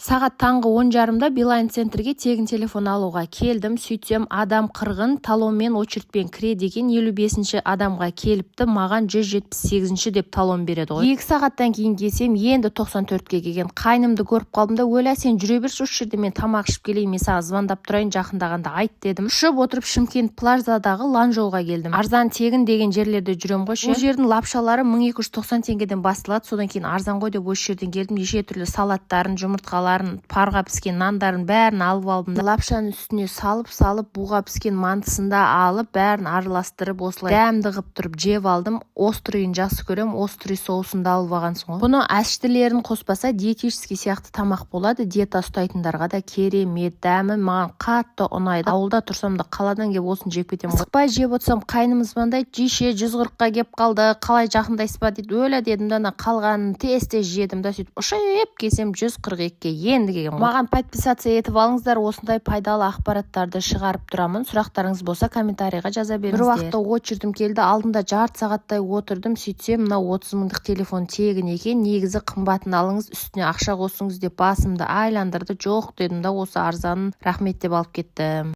Сағат таңғы 10:30-да Билайн центрге тегін телефон алуға келдім. Сөйтсем, адам қырғын, талонмен, очередьпен кіреді екен. 55-ші адамға келіпті, маған 178-ші деп талон береді ғой. 2 сағаттан кейін келсем, енді 94-ке келген. Қайнымды көріп қалдым да: «Өлә, сен жүре берші осы жерде, мен тамақ ішіп келейін, мен саған звондап тұрайын, жақындағанда айт», – дедім. Ұшып отырып Шымкент Плазадағы Ланжолға келдім. Арзан, тегін деген жерлерде жүремін ғой ше. Бұл жердің лапшалары 1290 теңгеден басталады. Содан кейін арзан ғой деп осы жерден келдім. Неше түрлі салаттарын, жұмыртқаларын, парға піскен нандарын, бәрін алып алдым да, лапшаның үстіне салып салып, буға піскен мантысын да алып, бәрін араластырып, осылай дәмді қылып тұрып жеп алдым. Острыйын жақсы көремін, острый соусын да алып алғансың ғой. Бұны әштілерін қоспаса, диетический сияқты тамақ болады, диета ұстайтындарға да керемет. Дәмі маған қатты ұнайды. Ауылда тұрсам да, қаладан келіп осыны жеп кетемін ғой. Асықпай жеп отырсам, қайным звондайды: «Жейше, 140-қа келіп қалды, қалай, жақындайсыз ба?» – дейді. «Өлә», – дедім да, ана қалғанын тез тез жедім да, сөйтіп ұшып келсем, 142-ке енді келген ғой. Маған подписаться етіп алыңыздар, осындай пайдалы ақпараттарды шығарып тұрамын. Сұрақтарыңыз болса, комментарийға жаза беріңіздер. Бір уақытта очередім келді, алдында жарты сағаттай отырдым. Сөйтсем, мынау 30 мыңдық телефон тегін екен. «Негізі қымбатын алыңыз, үстіне ақша қосыңыз», – деп басымды айландырды. «Жоқ», – дедім да, осы арзанын, рахмет деп алып кеттім.